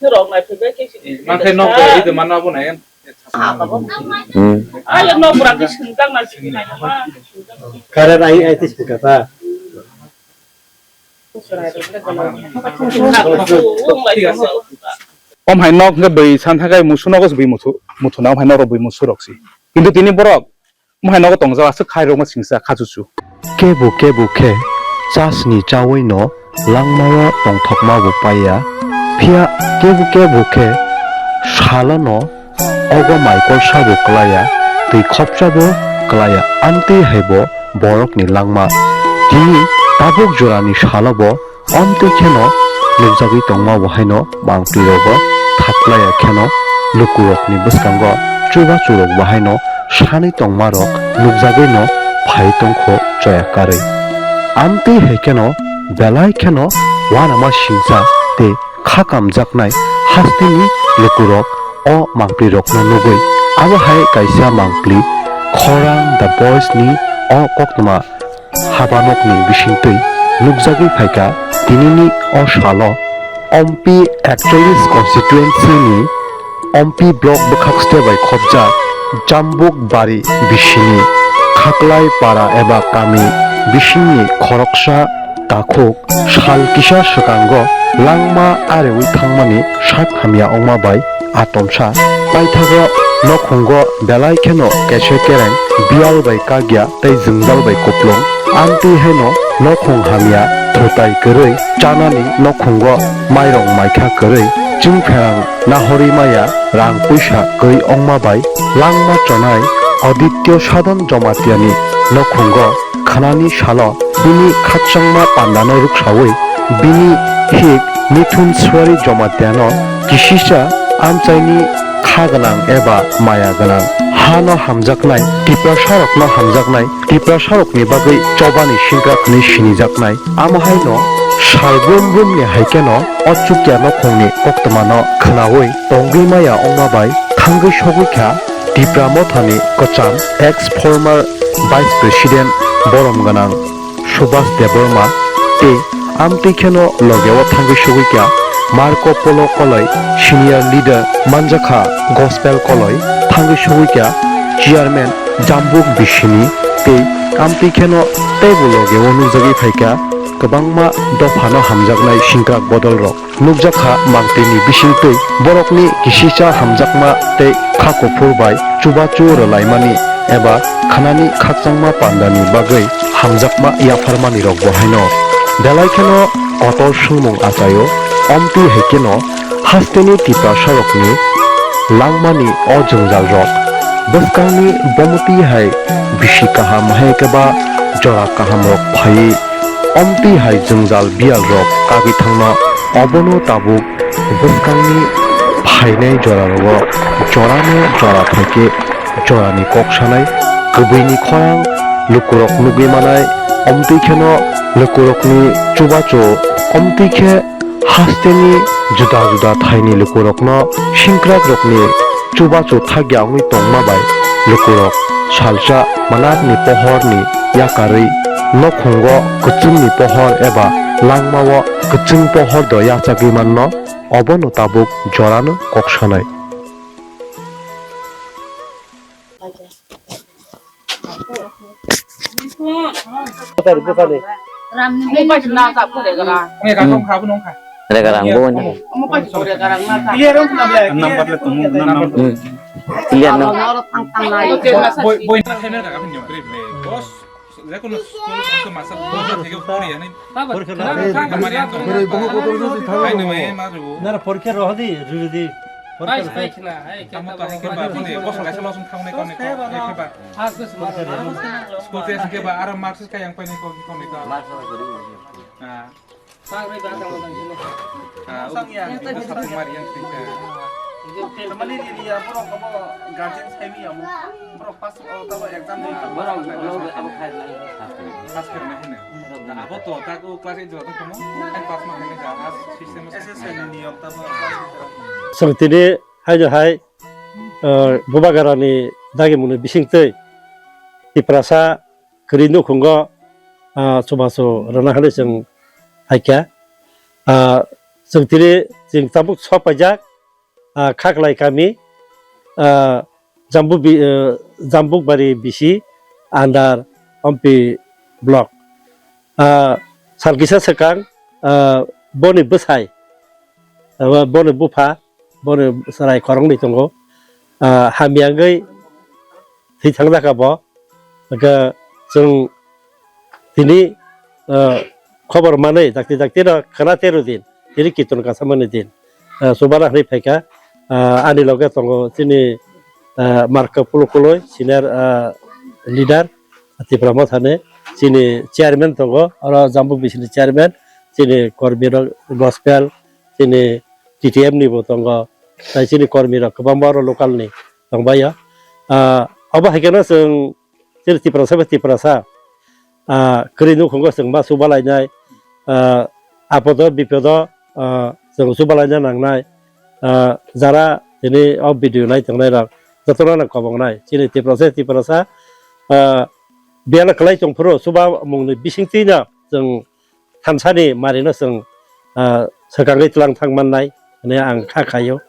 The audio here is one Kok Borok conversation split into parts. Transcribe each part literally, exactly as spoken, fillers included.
Rok nai phai bai khe si. Manthai nok bai ide manna bo nai. Hmm. Ai nok bura khe sinjak na sini nai ma. Kare ai ai tis kata. Om hai nok hwnkhe bui san thakai musu nogo se bui muthu, muthu na om hai nok rok bui musu rok si. Kintu tini borok Mohai nogo tongjak aswk khairokma singsa khachuchu. Kebo kebo khe chasni chawi no langmao tongthokma bo paiya, phiya kebo kebo khe salo no ogo mai kolsa bo klaiya, twi khopsa bo klaiya, amtwi hai bo borok ni langma. Tini tabuk jora ni salo bo Omtwi kheno nukjagwi tongma bo haino mangpli rogo thaklaiya kheno lukurokni bwskango chubachu rok bo haino sanwi tongma rok nukjagwino phai tongkho choya karwi. Amtwi hai kheno belai kheno uanama singsa tei kha kamjaknai hasteni lukurok o mangpli rokno nugwi. Abo hai kaisa mangpli Khorang The Voice ni o koktwma habanokni bisingtwi nukjagwi phaikha tinini o salo Ompi ekchollis constituency ni Ompi block bwkhak state bai khopjak Jambuk bari bisini Khaklai para eba kami bisingni khoroksa takhuk sal kisa swkango langma arewi thangmani sak hamya wngma bai atomsa paithago nokhungo belai kheno kese kereng biyal bai kagya tei jwngjal bai kuplung. Amtwi haino nokhung hamya thutai kwrwi chanani nokhungo mairong maikha kwrwi chwngpherang nahorwi maya rang puisa kwi wngma bai langma chonai Aditya Sadhan Jamatia ni nokhungo khanani salo bini khakchangma pandano ruksawi bini hik Mithun Suari Jamatia no kisisa amchaini kha gwnang eba maya gwnang hano hamjaknai Tiprasa rokno hamjaknai Tiprasa rokni bagwi chobani singkrak hwnwi sinijaknai. Amo haino sal brum brumni hai kheno o chukya nokhungni koktwmano khwnawi tongwi maya wngma bai thangwi sogwi kha Tipra Mothani kwcham ex former vice president borom gwnang Subhas Debbarma tei amtwi kheno logeo thangwi sogwi kha Marco Polo Koloi senior leader manjakha Gospel Koloi thangwi sogwi kha chairman Jambuk bisini tei amtwi kheno teibo logeo nukjagwi phaikha kwbangma dophano hamjaknai singkrak bodolrok. Nukjakha mangpili bisingtwi borokni kisisa hamjakma tei kha kuphur bai chubachu rwlaimani eba khanani khakchangma pandani bagwi hamjakma yapharmani rokbo haino. Belai kheno kotor swngmung achaio, omtwi hai kheno hasteni Tiprasarokni langmani o jwngjal rok bwskangni bomoti hai bisi kaham hai khe ba jora kaham rok phaiwi omtwi hai jwngjal biyal rok kagwi thangno, obono tabuk bwskangni phainai jora rogo jorano jora phaikhe jorani kok sanai kwbwini khorang lukurok nugwi manai, omtwi kheno lukurokni chubachu omtwi khe Hasteni juda juda thaini lukurokno singkrakrokni chubachu thakya wngwi tongma bai lukurok salsa manakni pohorni yakarwi nokhungo kwchwngni pohor eba langmao kwchwng pohor do yachagwi manno, obono tabuk jorano kok sanai. Regarang bo wani. Hmm. Clear no. Jekunu school to masa bosa thege puri ani. Nara porikha rohdi, ruridi. Porikha rohdi. Amo to hai khe ba boni bosong kaisa losong thangnai kauni kok, hai khe ba. School test khe ba aro marks kayang painai kok, kauni kok. Ah. Ah, uk, uk, sapung mari yang sing khe. Tamani ni ya borok abo guardian sai mi amo. Borok pass, oh, tabo exam dei. Borok, borok abo khai lai. Pass khe rwnai hino. Abo to tak u class eight jora tong tamo. Hai pass ma hai ja as system. S S L ni niyom tamo. Chwng tini hai no hai, eh, Bubagarani dagimungni bisingtwi Tiprasa kwrwi nukhungo, ah, chubachu rwna hwnwi chwng hai kha. Ah, Chwng tini chwng tabuk sok paijak, ah, Khaklai kami, ah, Jambu bi-, ah, Jambukbari bisi under Ompi block. Ah, sal kisa swkang, ah, boni bwsai, ah, boni bupha, boni chwrai kwrwngwi tongo. Ah, hamya wngwi thwi thangjakha bo. Hwnkhe chwng tini, ah, khobor manwi dakti dakti no khwna teru din, tini kirtan kasamani din. Ah, chubana hinwi phaikha, ah, ani loge tongo chini, ah, Marka Pulukuloi, senior, ah, leader, Tipra Mothani, chini chairman tongo, oro Jambuk bisini chairman, chini kormi rok gospel, chini T T M ni bo tongo, tai chini kormi rok kwbangma oro local ni tongbaio. Ah, obo hai kheno chwng chini Tiprasa bai Tiprasa, ah, kwrwi nukhungo chwng ma chubalainai, ah, apodo bipodo, ah, chwng chubalaina nangnai, ah, jara tini o video nai tongnai rok jotono no kobongnai chini Tiprasa Tiprasa, ah, biyalo kwlai tongphuru chubamungni bisingtwino chwng thansani marino chwng, ah, swkangwi tlang thang mannai hwnwi ang kha khaio.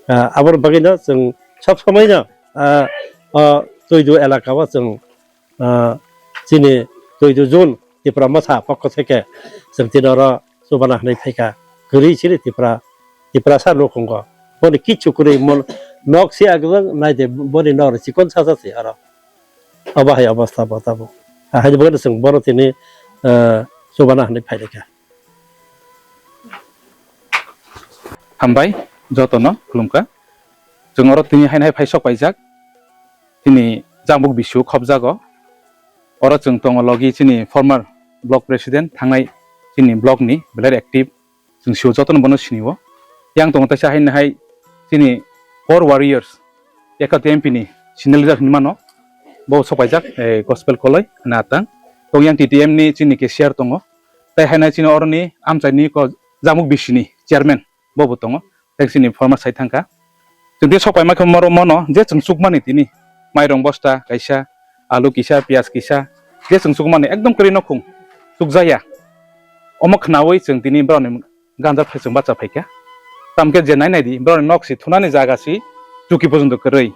Ah, aboni bagwino chwng sob somoino, ah, o Twidu elakao chwng, ah, chini Twidu Jun Tipra Motha pokho theke chwng tini oro chubana hinwi phaikha. Kwrwi chini Tipra, Tiprasa nukhungo. Boni kichu kwrwi mon-, nok si agwng naide boni nok chikon sasa se oro. Obo hai obostha bo tabuk. Haini bagwino chwng bono tini, ah, chubana hinwi phaikha. Hambai, jotono khulumkha. Chwng oro tini haino hai phai sok paijak. Chini Jambuk bisio khopjago. Oro chwng tongo logi chini former block president thangnai chini block ni belai active. Chwng sio jotono bono sinio. Yang tongo teisa haino hai chini core warriors, eka T M P ni senior leader hinwi mano. Bo sok paijak, eh, gospel koloi hwnwi atang. Tong yang T T M ni chini cashier tongo. Tai haino chini oroni amchaini ko Jambuk bisini chairman bo bo tongo. Tei chini former sai thangkha. Chwng tei sok paima khe moro mono je chwng chukmani tini mairong bosta kaisa, alu kisa, piyaj kisa, je chwng chukmani ekdom kwrwi nokhung chukjakya. Omo khnaui chwng tini borokni ganja phai chwng bacha phaikha. Tamkhe je nai naidi borokni nok si thunani jaga si chuki porjonto kwrwi.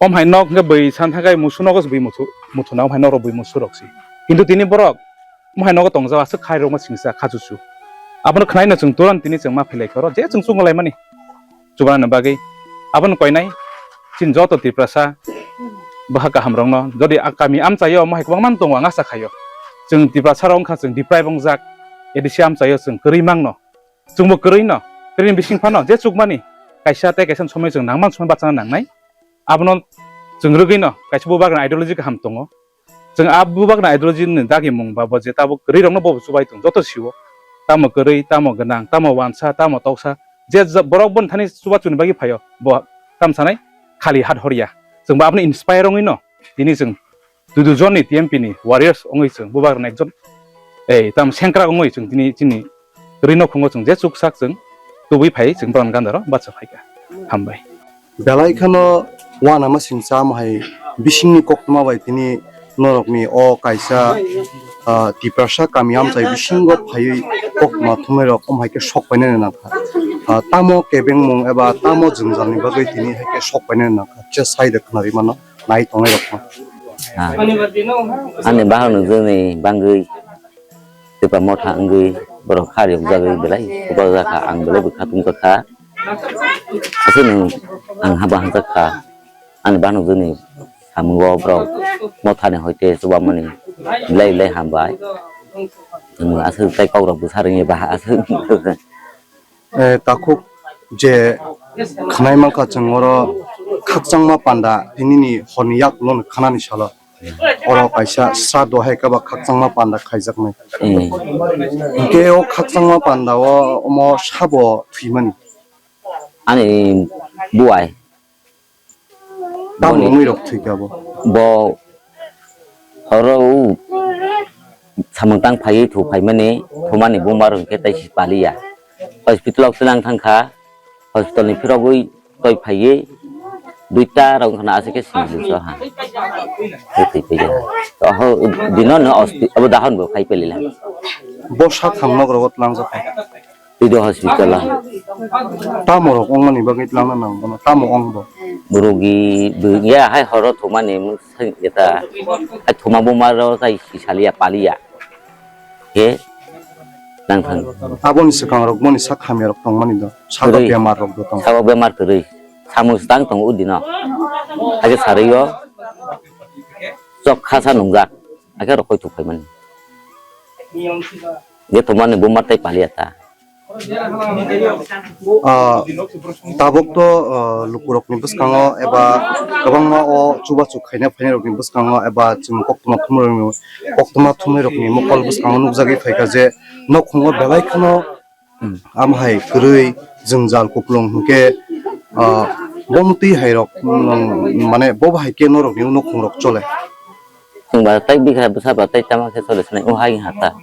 Om hai nok hwnkhe bui san thakai musu nogo se bui musu, muthuna om hai norok bui musu rok se. Kintu tini borok om hai nogo tongjak aswk khai rok ma singsa khachuchu. Abono khnaino chwng turan tini chwng ma phailai khoro je chwng chukma laimani. Chubana bagwi abono koinai chini joto Tiprasa bwkha kaham rokno jodi a kami amchaio omo hai kwbangma tongo ang asa khaio. Chwng Tiprasa rok wngkha chwng deprive wngjak A D C amchaio chwng kwrwi mangno. Chwngbo kwrwi no, kwrwini bising phano je chukmani kaisa tei kaisa somoi chwng nangmani somoi bachana nangnai. Abono chwng rwgwi no kaisa bubagrani ideology kaham tongo. Chwng a bubagrani ideology ni dagi mung ba bo je tabuk kwrwi rokno bo chubai tong joto sio. Tamo kwrwi, tamo gwnang, tamo wansa, tamo toksa. Je je borok boni thani chuba chuni bagwi phaio, bo tam sanai khali hat horya. Chwngbo abono inspire wngwi no tini chwng Dudu Zone ni T M P ni warriors wngwi chwng bubagrani ekjon, ei, tam sengkrak wngwi chwng tini chini rino khungo chwng je chuksak chwng tubui phai chwng borokni gandaro bacha phaikha. Hambai. Belai kheno uanama singcha omo hai bisingni koktwma bai tini norokni o kaisa, ah, Tiprasa kami amchai bisingo phaiwi koktwma thumnairok omo hai khe sok painani nangkha. Ah, tamo kebengmung eba tamo jwngjalni bagwi tini hai khe sok painani nangkha. Je sai de khwnarwi mano. Nai tongnai rok no. Ah. Ani bahai nukjakni bangwi Tipra Motha wngwi borok kha riyokjagwi belai chubajakha, ang belai bo kha tungjakha. Aswkno ang haba hamjakha. Ani bahai nukjakni samungo borok Mothani hoite chubamani belai belai hambai. Chwng aswk tei kokrok bwsa rwngya baha aswk. Eh, takhuk je khwnai mankha chwng oro khakchangma panda tinini horni yak ulo khwnani salo. Oro kaisa sra dohai kaba khakchangma panda khaijaknai. Eh. Hwnkhe o khakchangma panda o omo sabo thwimani. Ani buai. Tamo boni wngwi rok thwikha bo? Bo horo o samung tang phaiwi thu phaimani, thumani buma rok hwnkhe tei si paliya. Hospital o twnang thangkha, hospital ni phirogwi toi phaiwi duita rok wngkhana aswk khe singli so ha. Tei thwi paiya. To ho dino no osti abo dahon bo khai pelila. Bo satham nok rogo tlangjak kha. Twido hospital o. Tamo rok wngmani bagwi twlangna nang bono? Tamo wng bo? Rogi bo ya hai horo thumani mwsai eta. Hai thuma buma ro tai sisaliya paliya. He nang thang. Aboni swkang rok boni sak hamya rok tongmani do. Sabo kwrwi. Bemar rok do tong. Sabo bemar kwrwi. Samung stang tongo udino. Aje sarwi o. Chok khasa nungjak. Ake rokoi thuk phaimani. Je thumani buma tai paliya ta. Ah, tabuk to, ah, lukurokni bwskango eba kwbangma o chubachu khaina phainairokni bwskango eba chwng koktwma thumnairokni, koktwma thumnairokni mokol bwskango nukjagwi phaikha je nokhungo belai kheno, hmm, amhai kwrwi jwngjal kuplung hwnkhe, ah, bomtwi hairok, hmm, mane bo bahai khe norokni nokhungrok chole. Chwng ba tai bikha bwsa ba tai tama khe chole swnai o hai ha ta.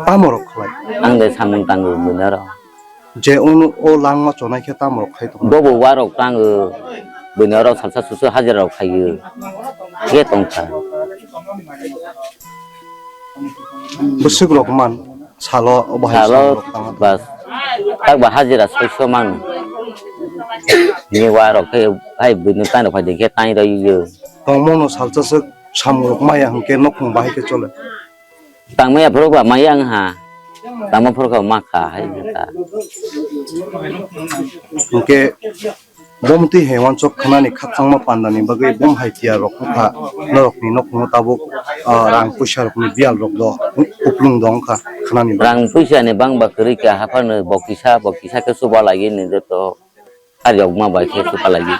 Tamo rok khlai? Ang de samung tango bini oro. Je o, o langma chonai khe tamo rok khai tongo? Bobo warok tango bini oro salsa susu hajira rok khaio. Khe tongkha. Bwswk rok man salo o bahai salo rok tanga. Bas. Tak ba hajira soiso man. Ni warok khe hai bini tango phai de khe tai roi yo. Tongmo no salsa swk samung rok maya hwnkhe nokhung bahai khe chole. Tangmaya phuru ba maya wng ha. Tangma phuru kha ma kha hai wng kha. Hwnkhe bomtwi hai wansok khnani khakchangma pandani bagwi bom hai tiya rok wng kha. Norokni nokhungo tabuk, ah, rang puisa rokni biyal rok do kuplung do wng kha khnani bagwi. Rang puisa ni bang ba kwrwi kha haphar no bo kisa bo kisa khe chuba lagi ni joto. Ari rok ma bai khe chupa lagi.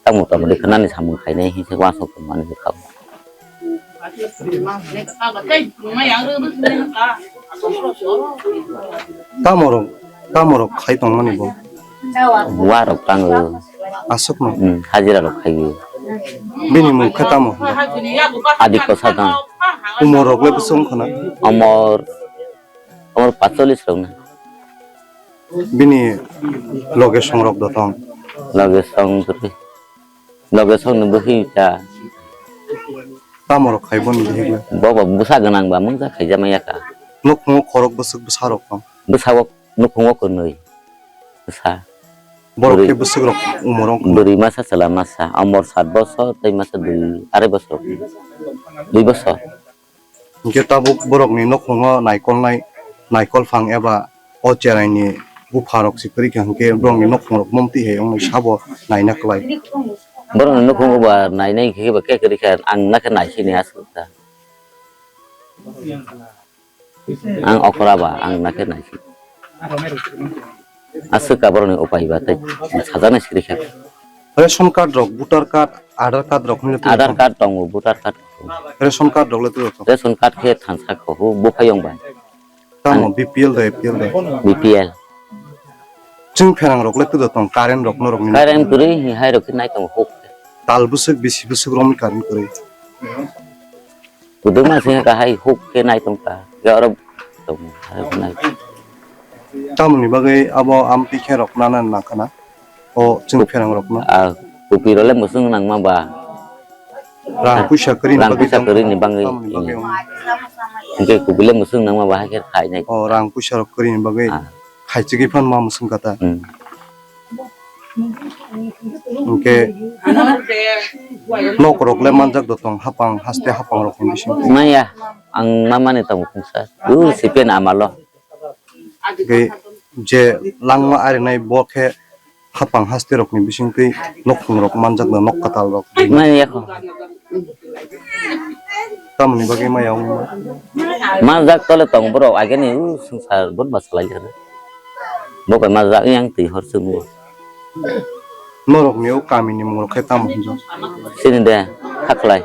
Tamo tamo de khnani samung khainai hinse wansok tongmani kha. Tamo rok, tamo rok khai tongmani bo? Wa rok tango. Aswk no? Hmm, hajira rok khaio. Bini mung khe tamo? Adi kosa tang. Umor rok le bwswk wng khna? Umor, umor paanchchollish rok na. Bini loge songrok do tong? Loge song kwrwi. Loge song ni bwkhi ta. Tamo rok khai boni bihik le? Bo bo bwsa gwnang ba mungsa khaijama ya kha. Nukhungo khorok bwswk bwsa rok tong? Bwsa o nukhungo kwnwi. Bwsa. Borok khe bwrwi. Bwswk rok umor wng kha? Bwrwi masa chwla masa. Umor sat bosor tei masa dui, arai bosor. Dui bosor. Hinkhe tabuk borokni nokhungo naikolnai, naikol phang eba o cheraini bupharok se kwrwi kha, hinkhe borokni nokhungrok momtwi hai wngwi sabo naina kwlai. Borokni nokhungo ba nainai hinkhe ba khe kwrwi kha, ang nakhe naisini aswk ta. Ang okra ba, ang nakhe naisini. Aswk ka borokni upai ba tei sajaknai siri kha. Ration card rok, voter card, Aadhaar card rok hinwi twi Aadhaar rok? Card tongo, voter card tongo. Ration card rok le twi rok? Ration card khe thansa kho, hu buphai yong bai. Tamo ang B P L da, A P L da? B P L. Chwng pherang rok le twi rok tong, current rok norok ni? Current kwrwi hi hai rok khe nai tongo huk. Tal bwswk, bisi bwswk romwi current kwrwi? Kwdwma se kahai huk khe nai tong kha. Ga oro tong hai nai. Tamoni bagwi abo amtwi khe rok nana nang khana. O chwng pherang rok no. Ah, kupi role musung nang ma ba. Rang puisa kwrwi ni bagwi tong. Rang puisa kwrwi ni bagwi. Tamoni bagwi. Hinkhe kupi le musung nang ma ba hai khe khai nai. O rang puisa rok kwrwi ni bagwi. Ah. Khaichigwi phan ma musung kata. Hmm. Hinkhe nok rok le manjak do tong hapang haste hapang rok ni bising. Maya ang mamani tong kungsa. U sipen amalo. Hinkhe je langma arinai bo khe hapang haste rok ni bising twi nokhung rok manjak do nok katal rok. Maya kho. Tamoni bagwi maya wngma? Manjak tole tong borok ageni u swngchar bon ma salai jana. Bo bai manjak yang twi hor chwngwi. Norokni o kamini mung rok khe tamo hinjo? Chini de Khaklai.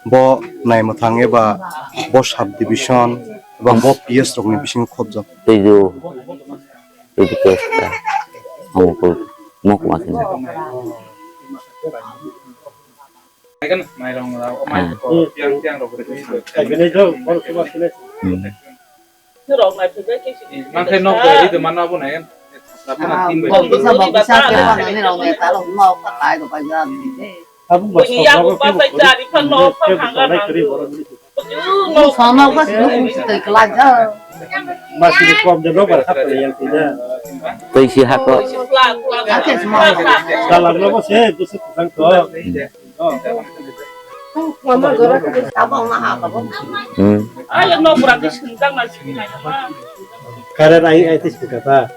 Bo Naimwthang eba bo sub division eba bo P S rokni bisingo khobjak. Twidu. Twidu P S ta. Amo ko mok ma sini. Mairong rok, o mai ko tiang tiang rok. Hmm. Mangkai nok bai ri de mano abo nai kan. Bok bisa, bok bisa, kira mana ni rong neta rok mau ka tai do ka ya. Abu bas ko ya, ko bas sai jari kan no pa hanga nang. Sono ko sino kusi tei kelak ja. Masih di kom jeblo bar hap ya tidak. Tei si hako. Ake semua. Dalam lo ko se tu se tang to. Mama gora ko tabang na ha tabang. Hmm. Ayo no berarti sentang nasi. Kare rai ai tis kata.